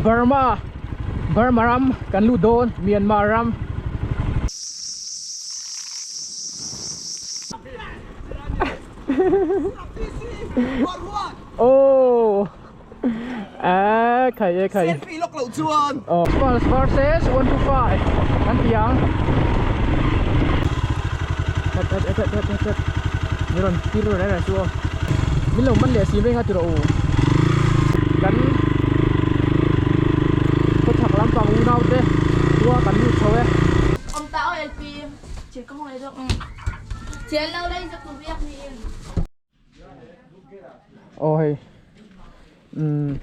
Burma Burma ram kan lut dawn Myanmar ram. Oh a khai e khai. Selfie lawk loh chuan. Oh First versus 1 to 5 kan ti ang. That that that that that that. Mi rawn tir reng reng chu aw. Min lo man leh si mai kha ti rawh u. Kan khawchhak lampang unau te khua kan lut chho e. Ông tao LP chỉ có một được chiến lâu đây cho tụi việc nhìn Aw hei umm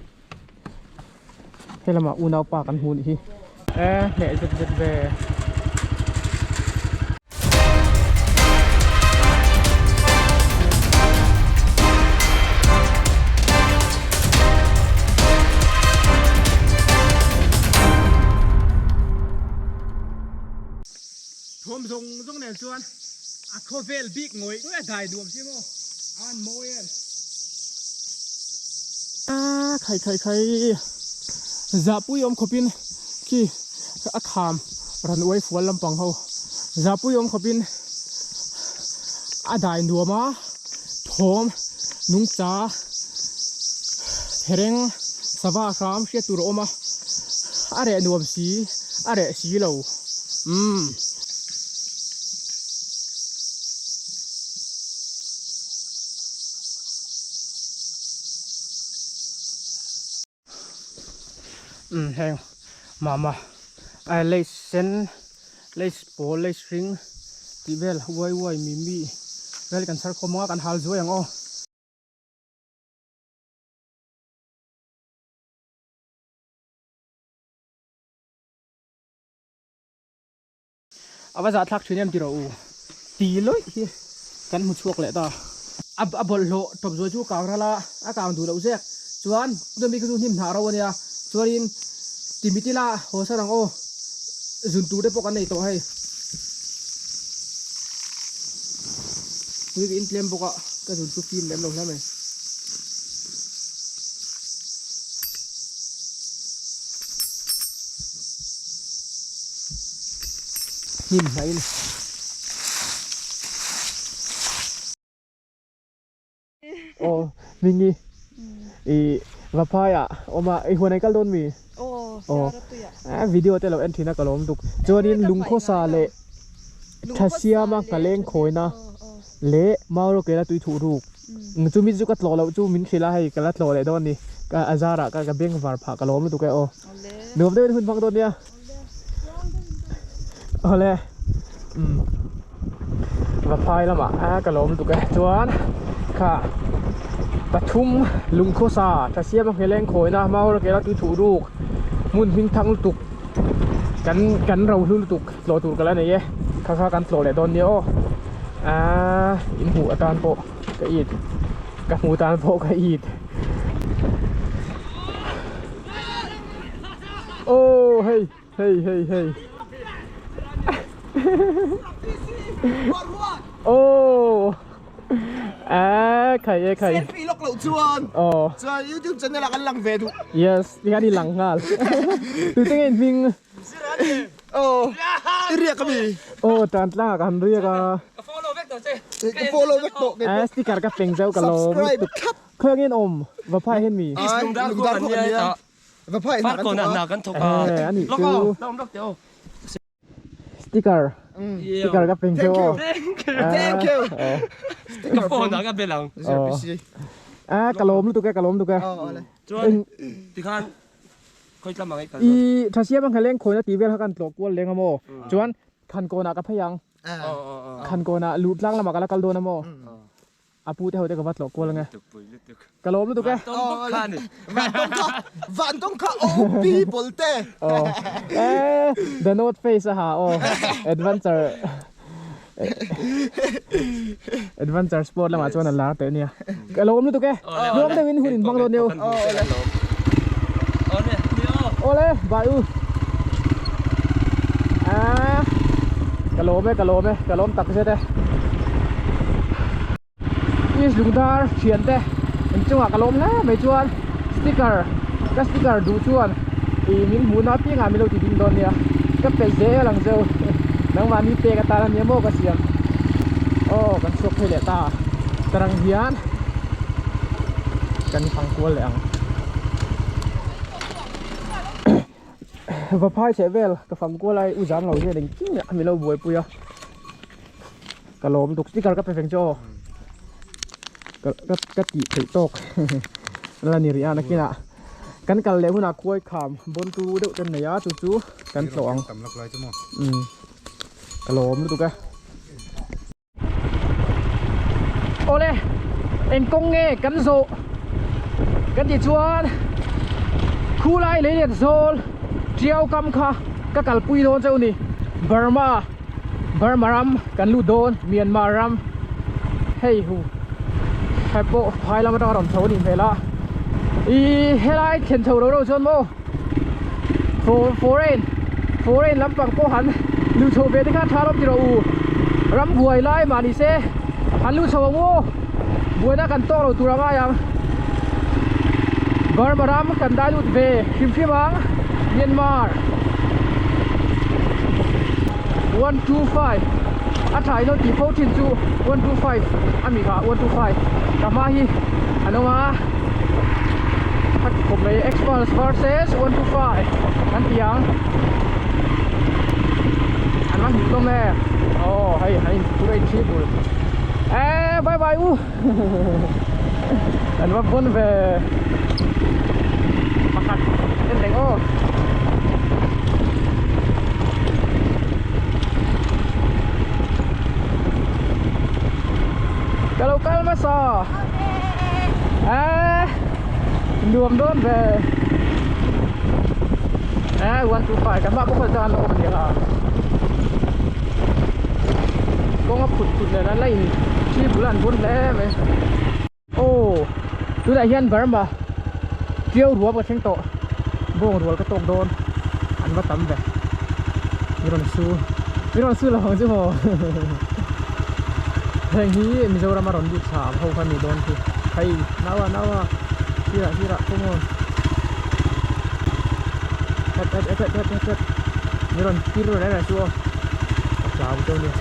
he lamah unau pa kan hmuh nih hi e hneh zet zet ve. Thawm zawng zawng nen chuan a khawvel bik ngawih ngawih a dai duam si maw a an mawi em. A khai khai khai zahpui awm khawpin khi a kham rawn uai fual lampang ho zahpui awm khawpin a dai nuam a thawm nungcha thereng sava hram hriat tur a awm a a reh nuam si a reh si lo umm. Umm heng mama ai lace sen lace pawl lace hring tih vel uai uai mi mi vel kan chhar khawm ang a kan hal zuai ang aw. A va zahthlak thin em tih rawh u ti lawih hi kan hmu chhuak leh ta. A bawlhhlawh tawp zuai chu kang ral a, a kang duh loh zek chuan chumi khi chu hnim hnah ro a nia chuanin timit ila haw san ang aw zun tur te pawh kan nei tawh hei. Tui ka intlem bawk a ka zun chu fim lem lo hle mai. Hnim hnaihin aw mingi i vaphai ah awm a i huan ai kal dawn mi aw a video te lo en thin a ka lawm duk chuanin lungkhawsa leh thasiama nghaleng khawina leh maurawkela tui thuh ruk chumi chu ka tlawh loh chu min hrilh a hei ka la tlawh leh dawn a ni a zarah ka beng var phah ka lawm lutuk e aw nuam deuhin hun hmang dawn nia. Awle umm Vaphai lamah a ka lawm lutuk e chuan kha pathum lungkhawsa tha siam a ngheleng khawina maura kela tui thuh ruk hmun hming thang lutuk kan kan ro hlu lutuk tlawh tur ka la nei e kha kha kan tlawh leh dawn nia aw aaa in hmuh atan pawh ka it ka hmuh tan pawh ka it. Oh hei hei hei hei Oh A khai e khai Selfie lawk loh chuan Oh Chuan YouTube channel ah kan lang ve duh Yes tikhan i lang nghal Tu te nge in hming Oh I riak a mi Oh tan tlang ah ka han riak a Ka follow vek tawh che Ka follow vek tawh A sticker ka peng zeuh ka lawm Subscribe thlap Khawiah nge in awm Vaphai hian mi Lungdar khua kan nia Vaphai hna kan thawk a. Eh ani chu. Sticker. Sticker ka peng cheu aw. Thank you. Ka phone ah ka bel ang. Ah ka lawm lutuk e ka lawm lutuk e. Chuan tikhan khawi tlam ang ei kal. I thasiam ang heleng khawina tih vel kha kan tlawh kual leng a maw. Chuan khankawn ah ka phei ang. Khankawn ah luh tlang lamah ka la kal dawn a maw. A pu te ho te ka va tlawh kual ange. Ka lawm lutuk e. Vantawng kha Vantawng kha OP Bawlte. Aw eh the north face a ha aw adventure adventure sport lamah chuan a lar teh ania. Ka lawm lutuk e. Nuam deuhin hun in hmang dawn nia u. Awle bye u. Ah ka lawm e ka lawm e ka lawm tak zet e. East Lungdar thian te in chungah ka lawm hle mai chuan sticker ka sticker duh chuan. I min hmuhna apiangah min lo ti ding dawn nia. Ka pe zel ang cheu. Nangmahni pek atan a nia maw ka siam. Aw kan chhuak phei leh ta. Tarang hian kan fang kual leh ang. Va phai chheh vel ka fang kual a u zam lo hian engkim leh a mi lo buaipui a. Ka lawm duk sticker ka pe feng chu aw. Ka ka ka tih theih tawk la ni rih a nakinah kan kal leh hunah khuai kham bawn tu deuh te an nei a chu chu kan tlawh ang umm ka lawm lutuk e. Awle eng kawng nge kan zawh kan tih chuan khulai lei lian zawl tiau kam kha ka kalpui dawn chauh a ni Burma. Burma ram kan lut dawn Myanmar ram hei hu hei pawh phai lam atanga rawn chho a nih hmel a ih helai thlen chho ro ro chuan maw foreign foreign lampang pawh han luh chho ve te kha tha lawm ti rawh u ram buai lai mah ni se han luh chho ang u buaina kan tawk lo tur a ngai ang Burma ram kan dai lut ve hrim hrim ang Myanmar. 125 a tha ilo tih fo thin chu 125 a mi kha 125 ka hma hi an awm a a khawp mai Xpulse versus 125 kan ti ang an va hmuh hlawm e aw hei an in phur a in thli bul e bye bye u an va pawn ve pakhat en reng aw ka lo kal hmasa e nuam dawn ve e 1 2 5 kan mah pawh khan an awm aniang a kawng a phut phut nen a la in thi bul an bun hle mai aw tunah hian Burma tiau ruam ka thleng tawh bawng rual ka tawk dawn an va tam ve mi rawn su mi rawn su lo ang chu maw heng hi Mizoram a rawn lut thla ang ho kha ni dawn khi hei naua naua sirah sirah come on het het het het het het mi rawn tir reng reng chu aw ka hlau deuh nia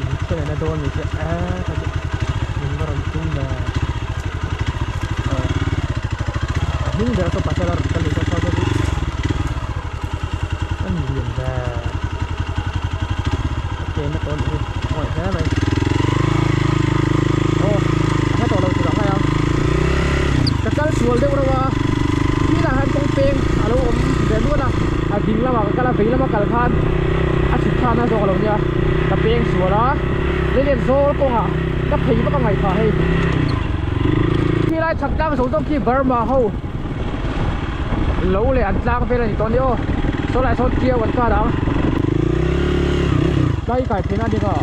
in thlen na dawn ni che eh ka ti min va rawn tum ve a hming ber saw pasal a rawn kal leh saw saw chu a ni lian ve a ke na tawh a nih hi ngawih hle mai aw a hla tawh lo tur ah ngai ang ka kal sual deuh reuh a thinah hian kawng peng a lo awm ve nual a a ding lamah ka kal a vei lama kal khan a chhuk khan a zawk a lo nia ka peng sual a lei zawl kawngah ka phei vak a ngaih phah hei khilai chhak tlang zawng zawng khi Burma ho lo leh an tlang vel a ni tawh a ni aw saw lai sawn tiau an kar ang kai kai phei na a ni kha.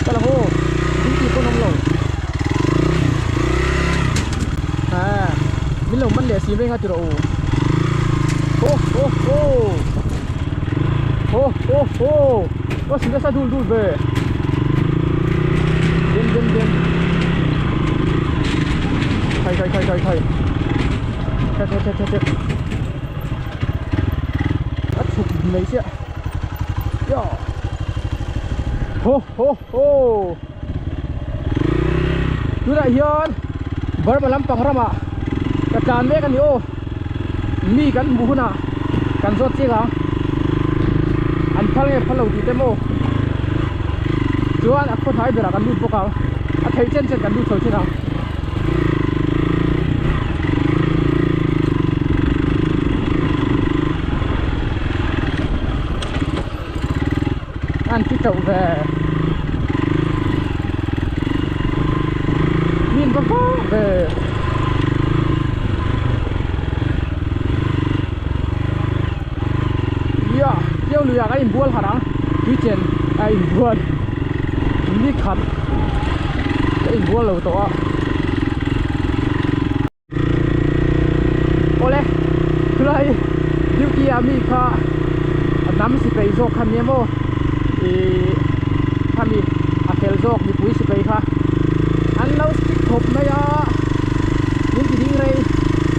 Ka la haw min tih pawn awm lo ha min lo man leh si mai kha ti rawh u ho ho ho ho ho ho aw si nasa dul dul ve den den den khai khai khai khai khai khai khai khai khai a chhuk mai chiah ya ho ho ho tunah hian Burma lampang ramah ka tlan mek a ni aw mi kan hmuh hunah kan zawt chiang ang an phal nge phal lo tih te maw chuan a khaw hnai berah kan lut bawk ang a theih chen chen kan lut chho thin ang. An ti teuh ve min va vang ve ia keu lui ah ka inbual harh ang tui chen a inbual ni khat ka inbual lo tawh a. Awle chulai duty ah mi kha a hnam sipai zawk kha nia maw ih khami a fel. fel zawk mipui sipai kha an lo stick khawp mai a min ti ding rei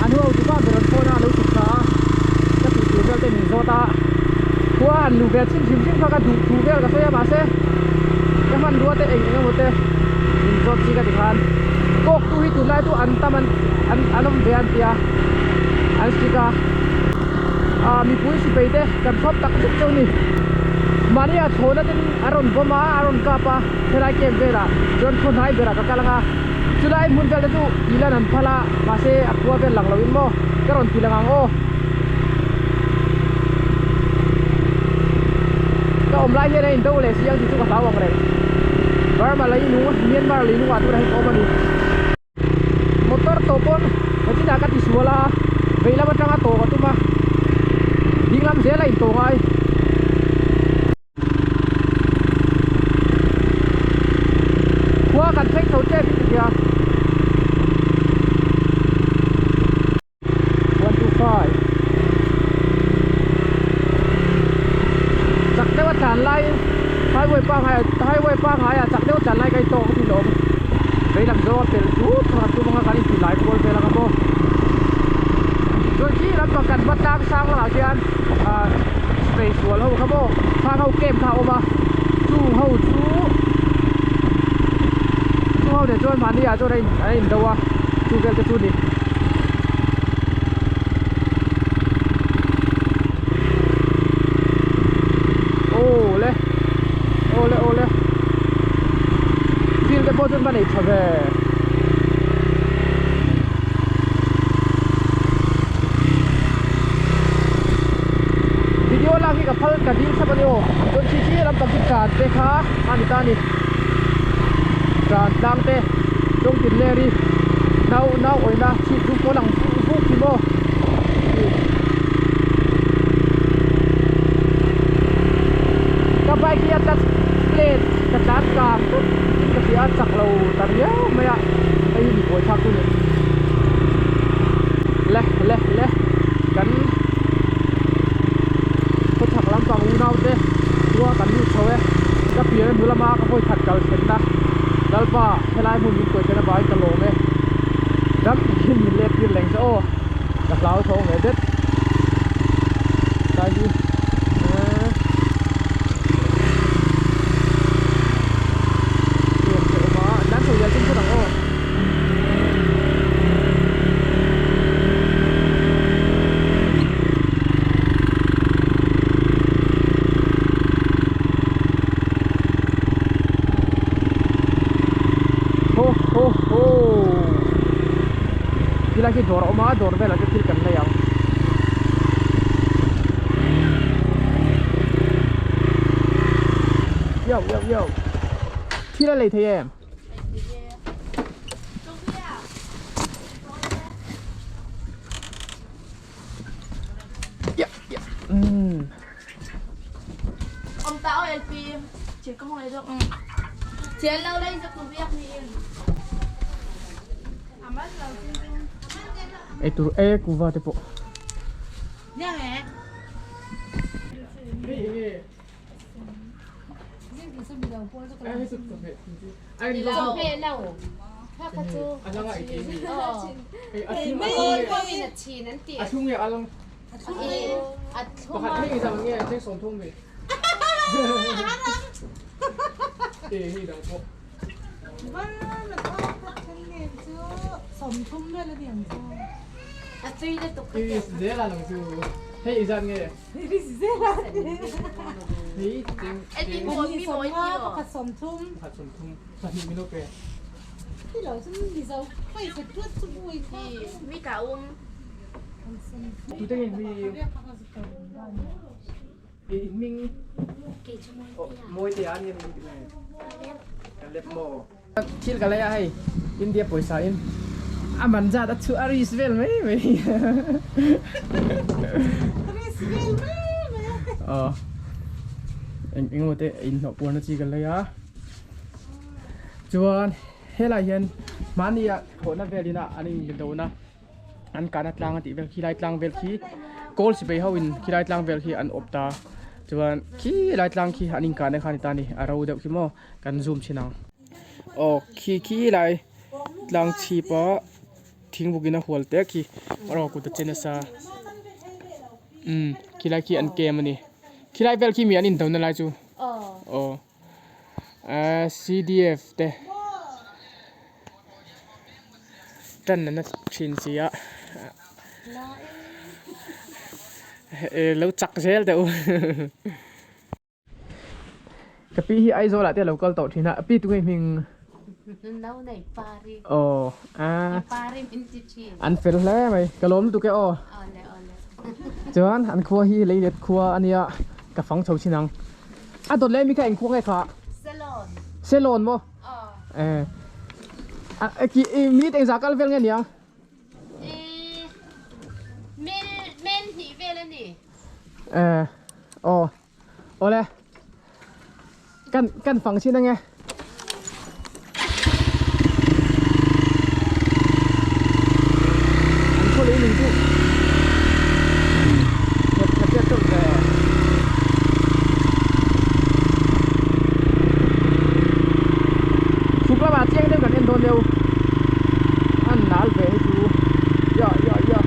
a hnu ho tipa ber an phone a a lo chhuk thla a ka tih tur vel te min zawt a khua han luh ve chhin hrim hrim kha ka duh thu vel ka sawi a mahse ka hmanrua te eng eng emaw te min zawt chi ka ti khan kawk tu hi tunlai chu an tam an an awm ve an tia an stick a ah mipui sipai te kan thlawp tak zet cheu ni mahni a chhawna ten a rawn bawm a a rawn kap a helai camp velah chuan khaw hnai berah ka kal ang a chulai hmun vel te chu tih lan an phal a mahse a khua vel lang loin maw ka rawn ti lang ang aw ka awm lai hian a in do leh si ang tih chu ka hlau ang reng Burma lei nung Myanmar lei nungah tunah hian ka awm a ni. Motor tawh pawn hechinah ka tisual a, veilam atanga tawh ka tum a, dinglam zel a intawh ngai. Khua kan thleng chho tep in ka hria. 125 Chak deuh a tlan lai highway pangai highway pangai ah chak deuh a tlan lai ka intawk a ti lawm veilam zawng a pelh zut kha kan tum anga kan inti lai kual vel anga maw chuan khi lampang kan va tlang sang lamah khian ah space sual ho kha maw khang ho camp kha a awm a chung ho chu chung ho nen chuan mahni ah chuan a in do a chu vel te chu a ni. Awle awle awle field te pawh chuan va nei tha ve video lak hi ka phal ka dil thlap a ni aw chuan khi khi lampang khi tlan te kha a ni ta a ni tlan tlang te chawngtin ler hi nau nau awihna chhip chu pawl ang vuk vuk hi maw ka bike hi a touch plate ka tlan kang tlat in ka hria a chak lo ta riau mai a hei hi mi buai thlak chu ni le le le kan khawchhak lampang unau te khua kan lut chho e ka pian a hnu lama ka hawi khat kal thlenna Lalpa helai hmun min kuai thlen avangin ka lawm e dam takin min let tir leng che aw ka hlau tho ang e det tlai hi eee awm a tlan chho zel tum phawt ang aw. Ho ho ho Tilai khi dawr a awm a dawr velah te thil kan lei ang Yo yo yo Thil a lei thei em? Eitur e kuva te pawh. Thil ka lei a hei India pawisa in a man zat a chhuah a risk vel mai mai Risk vel mai mai aw eng engemaw te inhnawh puarna chi ka lei a chuan helai hian mahni ah thawhna velin a an indona an kahna tlang a tih vel khi lai tlang vel khi kawl sipai ho in khilai tlang vel khi an awp ta. Chuan khi lai tlang khi an inkahna kha a ni ta a ni a ro deuh khi maw kan zoom chhin ang. Aw khi khi lai tlang chhip a thing buk in a hual tek khi a raw kut a che nasa umm khi lai khi an camp a ni khi lai vel khi mi an in do na lai chu aw ahh C_D_F te tan an na thin si a lo chak zel teh u. Ka pi hi Aizawl ah te a lo kal tawh thin a, pi tunge hming? No nei pari. Aw a. Pari min ti thin. An fel hle mai, ka lawm lutuk e aw. Awle awle. Chuan an khua hi leilet khua a nia, ka fang chho chin ang. A dawt leh mi kha eng khua nge kha? Selawn. Selawn maw? Aw. Eh. Ki minute engzah kal vel nge niang? Eh, mel mel hnih vel a ni. Eh, aw. Awle kan kan fang chin ange. An khaw lei lung chu nghet tha chiat teuh ve. Chhuk lamah chiang deuh kan en dawn deuh an nal ve hei chu ya ya ya.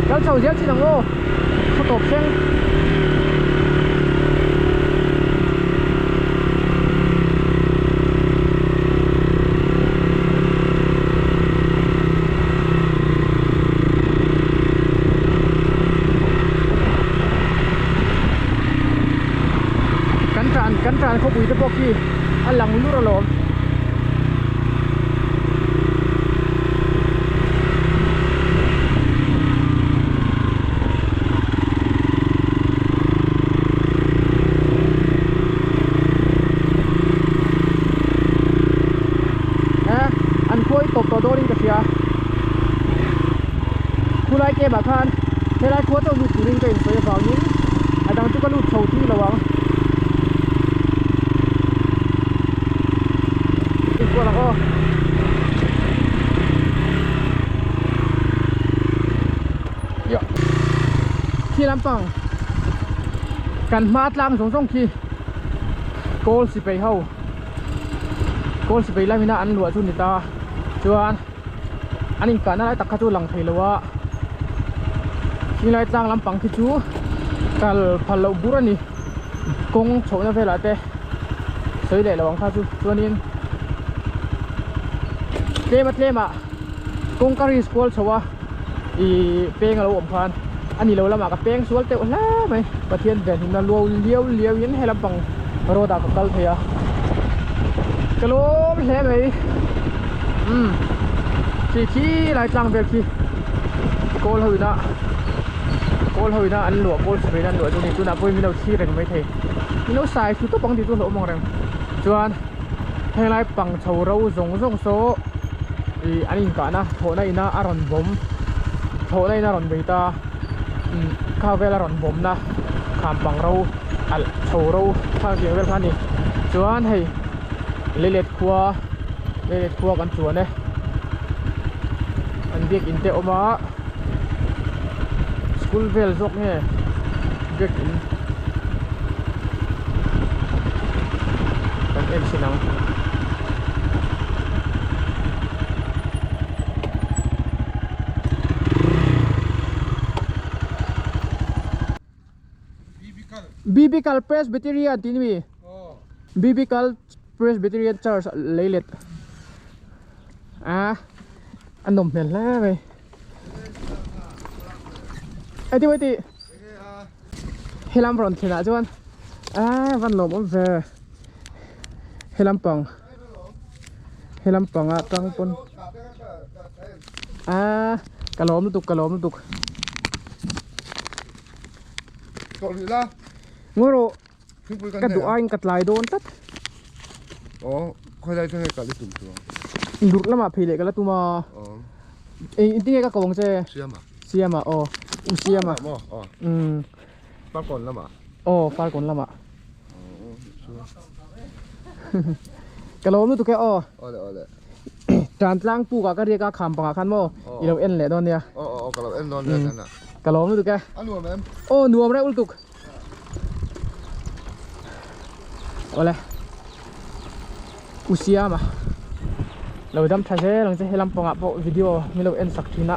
Kal chho zel chin ang aw khaw tawp thleng. Kan tan kan tan khawpui te pawh khi a lang lur alawm. Eh an khuai tawp tawh dawnin ka hria khulai camp ah khan helai khua chauh lut turin ka insawi avangin a dang chu ka lut chho thui lo ang. Inkual ang aw. Yo. Khi lampang kan hma tlang zawng zawng khi kawl sipai ho kawl sipai lamina an luah chu ni ta chuan an inkahna lai tak kha chu lang thei lo a khilai tlang lampang khi chu kal phal loh bur a ni kawng chhohna velah te sawi leh lo ang kha chu chuanin tlem a tlem ah kawngka risk kual chho a ih peng a lo awm khan a ni lo lamah ka peng sual teuh hle mai Pathian ven himna luau liau liau in he lampang road ah ka kal thei a ka lawm hle mai umm khi khi lai tlang vel khi kawl ho ina kawl ho ina an luah kawl chhawin an luah chu ni tunah pawhin min lo thlir reng mai thei min lo sai thlu tawp ang tih chu hlauhawm ang reng chuan Henglai pang chho ro zawng zawng saw ih an inkahna thlawhna ina a rawn bawm thlawhna ina rawn bei ta umm kha vel a rawn bawmna kham pang ro alh chho ro khang tiang vel kha a ni chuan hei leilet khua leilet khua kan chuan e an biakin te a awm a school vel zawk nge biakin kan en chhin ang. Biblical Presbyterian tih ni mi Biblical Presbyterian Church leilet a a nawm hmel hle mai eti wait tih helam rawn thlen ah chuan a van lawm awm ve helam pang helam pang ah tang pawn a ka lawm lutuk ka lawm lutuk ngawi rawh ka duh aiin ka tlai dawn tlat lurh lamah phei leh ka la tum a eng tinge ka ko ang che siama aw. U Siama. Umm. Farkawn lamah. Aw Farkawn lamah. Ka lawm lutuk e aw. Awle awle. Tan tlang puk ah ka riak a kham pangah khan maw i lo en leh dawn nia. Aw aw ka lo en dawn nia tan ah. Ka lawm lutuk e. A nuam em? Aw nuam reuh lutuk. Awle. U Siama lo dam tha zel ang che helam pangah pawh video min lo en sak thin a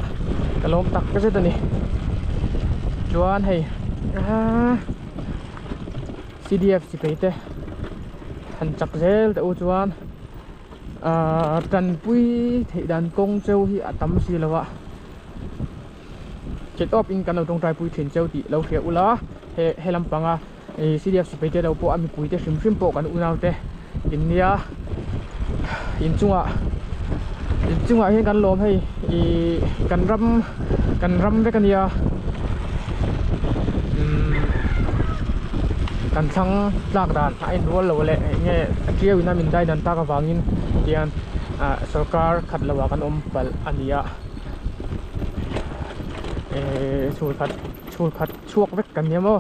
ka lawm tak zet a ni. Chuan hei aaa C_D_F sipai te han chak zel teh u chuan aaa tanpui theih dan kawng cheu hi a tam si lo a chet awp in kan lo tawngtai pui thin cheu tih lo hria ula he helam panga ih C_D_F sipai te lo pawh a mipui te hrim hrim pawh kan unau te in nia inchungah inchungah hian kan lawm hei ih kan ram kan ram vek a nia umm kan thlang tlak dan a inrual lo leh eng nge a tiau in a min dai dan tak avangin tian ah sawrkar khat lo ah kan awm palh a ni a eh chhul khat chhul khat chhuak vek kan nia maw.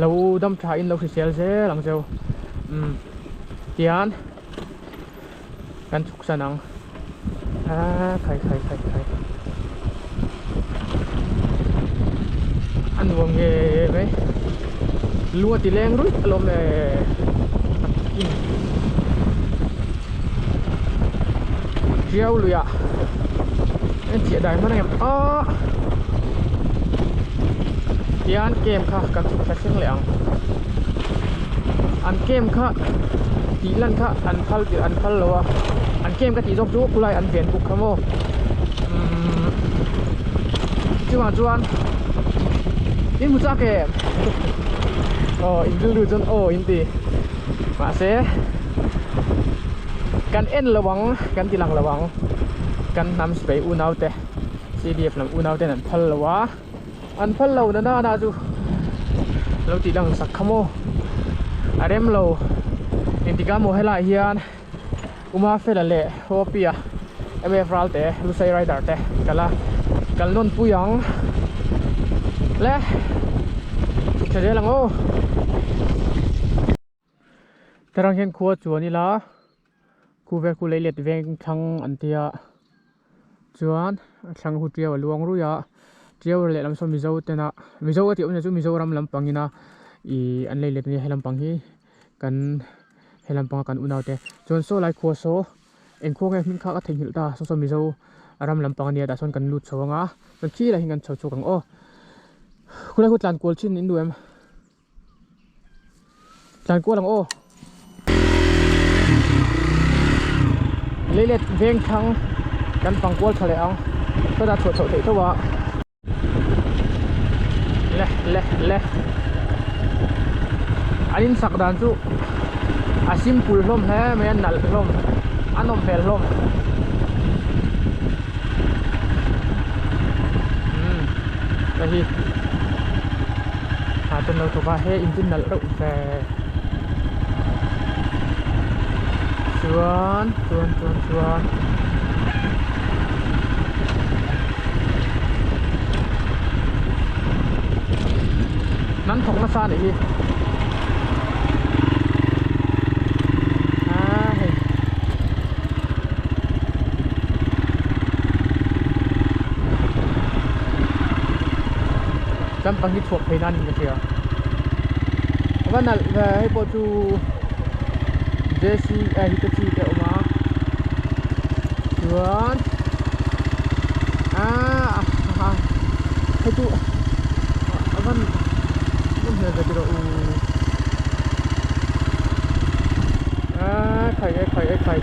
Lo dam tha in lo hrisel zel ang cheu umm tian kan chhuk san ang ah khai khai khai khai a nuam nge mai lung a ti leng ruih alawm le Tiau lui ah en chiah dai hman ang em ah tian camp kha kan chhuk thla thleng leh ang an camp kha tih lan kha an phal tih an phal lo a an camp ka tih zawk chu khulai an ven buk kha maw umm chuvang chuan in hmu chak em aw in rilru chuan aw in ti mahse kan en lo ang kan ti lang lo ang kan hnam sipai unau te C_D_F lam unau ten an phal lo a an phal lo na na na chu lo tih lang sak kha maw a rem lo engtikah maw helaiah hian Uma Fela leh Hopi-a M_F Ralte Lusei Rider te kal a kal nawn pui ang le chhuk thla zel ang aw. Tarang hian khua chuan ila khu vel khu lei let veng thlang an tia chuan a thlang hu tiau a luang rui a tiau lehlam sawn mizo tena mizo a tih awmzia chu mizoram lampang ina ih an lei let ania he lampang hi kan he lampanga kan unau te chuan saw lai khua saw eng khua nge hming kha ka theihnghilh ta saw saw mizo ram lampang ania tah sawn kan lut chho anga chuan khi lai hi kan chho chhuak ang aw khulai khu tlan kual chin in duh em. Tlan kual ang aw. Leilet veng thlang kan pang kual tha leh ang. Sawtah chhuah chhoh theih tho a. Le le le. An in sak dan chu a simple hlawm hle mai a nalh hlawm a nawm hmel hlawm. Umm hei hi ah chuan lo thawk a he in chu nalh reuh ve chuan chuan chuan chuan nan thawk nasa a nih hi ah hei. Lampang hi chhuak phei nan in ka hria a va nalh ve hei pawh chu J_C eh Hitachi te a awm a chuan aaa hei chu a van nawm hmel ve tiraw u aaa khai e khai e khai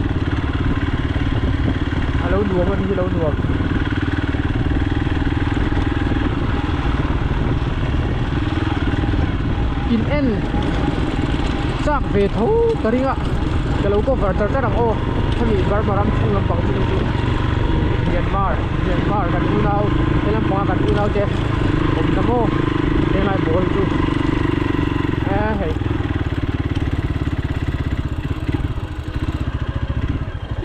a lo nuam a ni hi a lo nuam. In en chak ve tho ka ring a ka lo cover char char ang aw hemi Burma ram chhung lampang chu chu Myanmar Myanmar kan unau he lampanga kan unau te awm ta maw henglai ball chu eh hei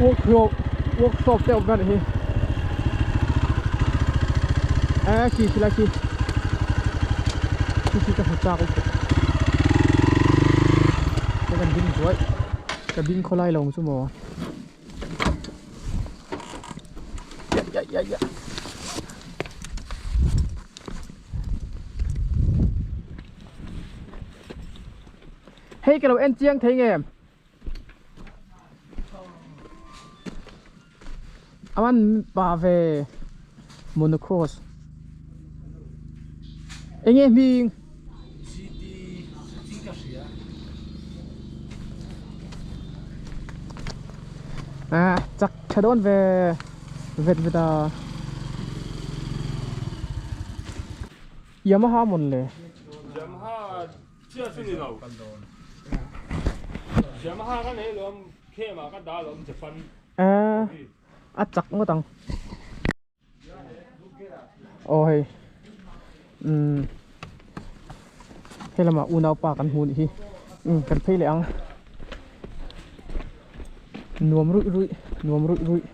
workshop workshop te awm na nih hi. Eh khi khi lai khi khi khi ka hmu chak lutuk ka kan ding zuai ka ding khawlai lo ang chu maw ya ya ya ya hei ka lo en chiang thei nge Aman pa ve monocross enge hming à chak tha dawn ve vet vet a Yamaha mawn le Yamaha Chiah chu ni lo. Yamaha ka nei lawm khem ah ka dah lawm Japan. Eh a chak ngawt ang. Aw hei umm helamah unaupa kan hmu nih hi umm kan phei leh ang nuam ruih ruih nuam ruih ruih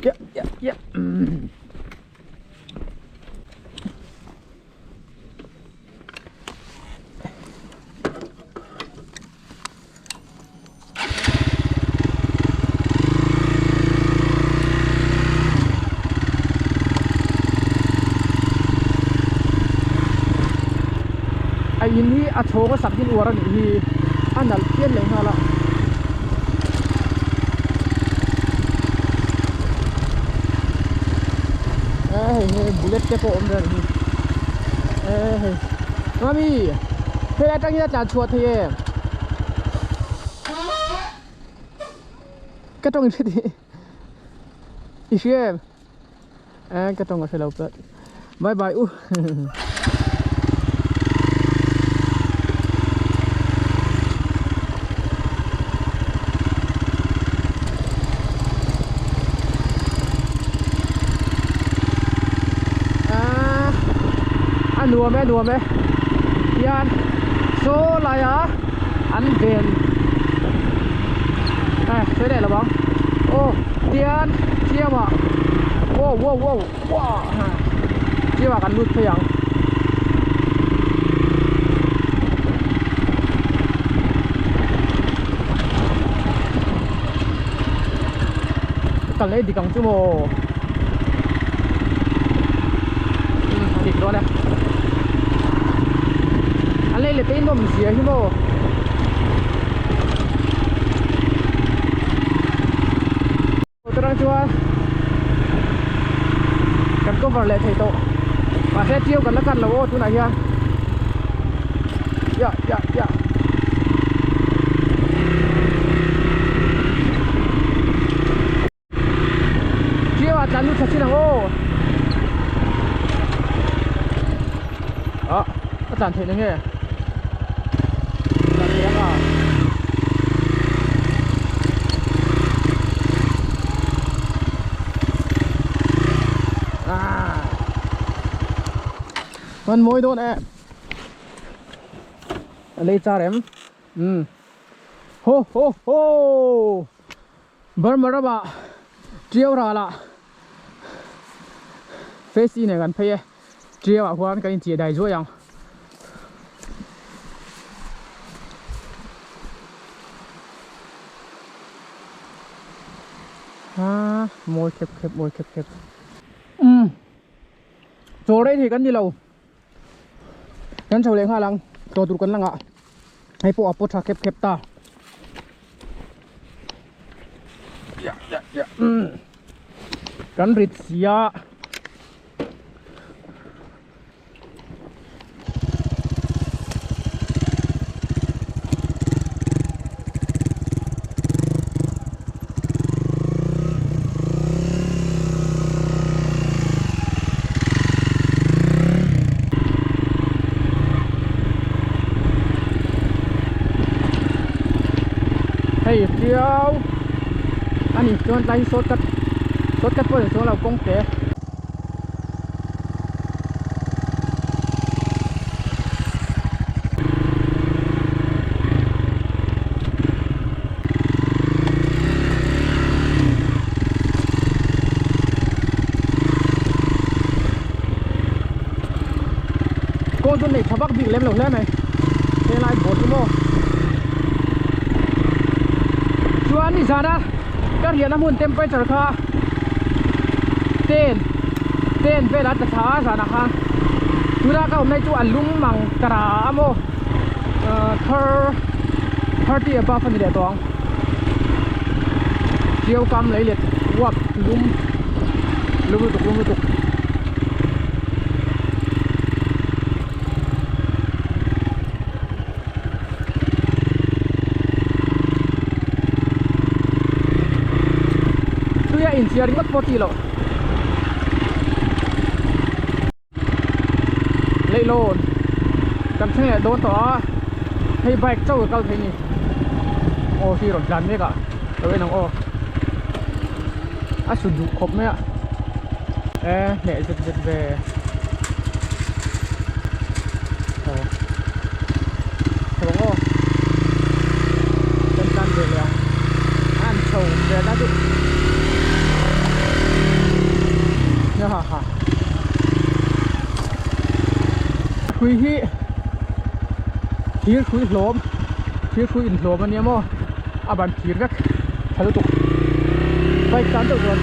ya ya ya umm. A in hi a chhawng a sak din uar a nih hi a nalh phian leh nghal a. Hei hei bullet te pawh a awm ve a nih hi eh hei mami hei atang hian a tlan chhuah thei em ka tawng in hre tih i hria em eh ka tawng a hre lo pawh bye bye u. A nuam e a nuam e hian saw laia an ven eh sawi leh lo ang aw tian chiau ah wow wow wow wow chiau ah kan lut phei ang. Kal leh dik ang chu maw a dik dawn e an lei leh te in awm zia hi maw Motor chuan kan cover leh thei tawh mahse chiu kan la cut lo aw tunah hian ya ya ya chiu ah tlan lut tha chin ang aw ah a tlan theih na nge tlan theih ang a. Man mawi dawn e a lei char em um ho ho ho Burma ramah Tiau ralah face nen kan phei e Tiau ah huan kan inchih dai zuai ang. Ha mawi khep khep mawi khep khep um chaw rei thei kan ni lo kan chho leh nghal ang chaw tur kan la ngah hei pawh a paw tha khep khep ta ya ya ya um kan rit sia. Hei tiau ani chuan tlai hi shortcut shortcut pawh ni chuang lo kawng te. bik lem lo hle mai helai boat hi maw chuan nizana ka riahna hmun temperature kha ten ten vel a tla thla a zanah khan tuna ka awmna hi chu a lum ang tara a maw 30 above a ni leh tawh ang chiau kam lei let uap lum lum lutuk lum lutuk. Tuia inchhiar ringawt pawh tih loh leihlawn kan thleng leh dawn tawh a hei bike chauh a kal thei a ni aw hi rawn tlan mek a lo en ang aw a su duh khawp mai a e hneh zet zet ve aw chho ang aw kan tlan ve leh ang a an chho ve ta chu ha ha hrui hi thir hrui hlawm thir hrui inhlawm ania maw a ban thir vek tha lutuk bike tan deuh chuan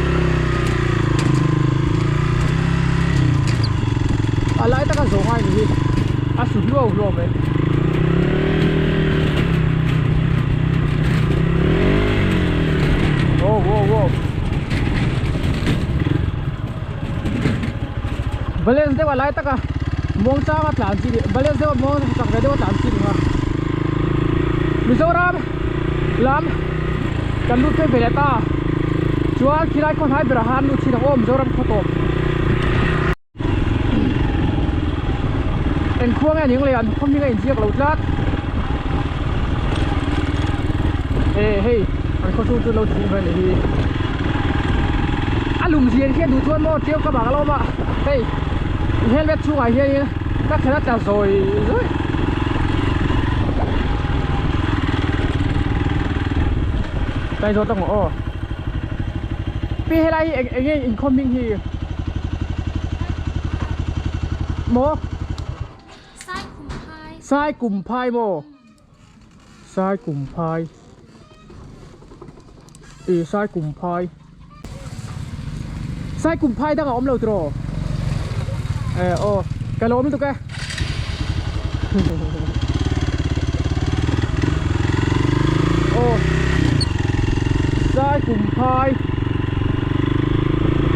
a lai taka zawh ngai ni hi a su hluau hluau mai wow wow wow balance deuh a lai taka muang changa tlan chi ni balance deuh a muang chak ve deuh a tlan chi ni a Mizoram lam kan lut phei ve leh ta chuan khilai khaw hnai berah khan lut thin ang aw Mizoram khaw tawp engkhua nge ning leh an khaw hming a inziak lo tlat e hei an khaw chhung chu lo chhung ve a nih hi a lum zian khian duh chuan maw ṭiau ka bak a lo awm a hei helmet chhungah hianin ka thlen a tla zawi zawi tlai zawt ang aw pi helai hi eng enge inkhawm hming hi maw sai kum phai maw sai kum phai e sai kum phai sai kum phai dang a awm lo tiraw e aw ka lo awm lutuk e aw sai kum phai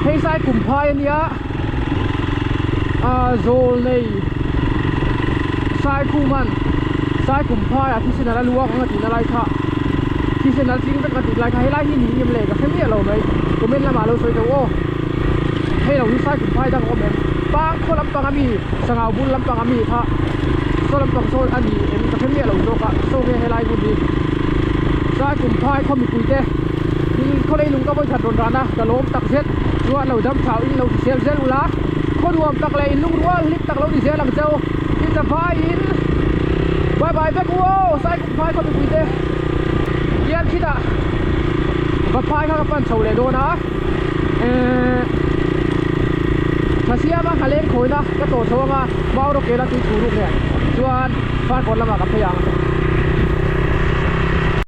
hei sai kum phai ania a zawl nei sai khuman sai kum phai a thisen ala luak ang a tihna lai kha thisen ala tling vek a tih lai kha helai hi niin em le ka hre miah lo mai comment lamah lo sawi tawh aw hei lo hi sai kum phai dang a awm em pang khaw lampang ami sangau bul lampang ami kha saw lampang sawn a ni em ka hre miah lo zawk a saw nge helai hmun hi sai kum phai khaw mipui te in khaw lei lung ka vawi khat rawn ran a ka lawm tak zet chuan lo dam thau in lo ti zel zel ula khaw nuam tak leh in lungrual hlim tak lo ni zel ang cheu in za vaiin bye bye vek u aw sai kum phai khaw mipui te hian khitah va phai kha ka pan chho leh dawn a ehh thasiama nghaleng khawina ka tawh chho anga mau rawk kela tui chhu ruk nen chuan farkawn lamah ka phei ang.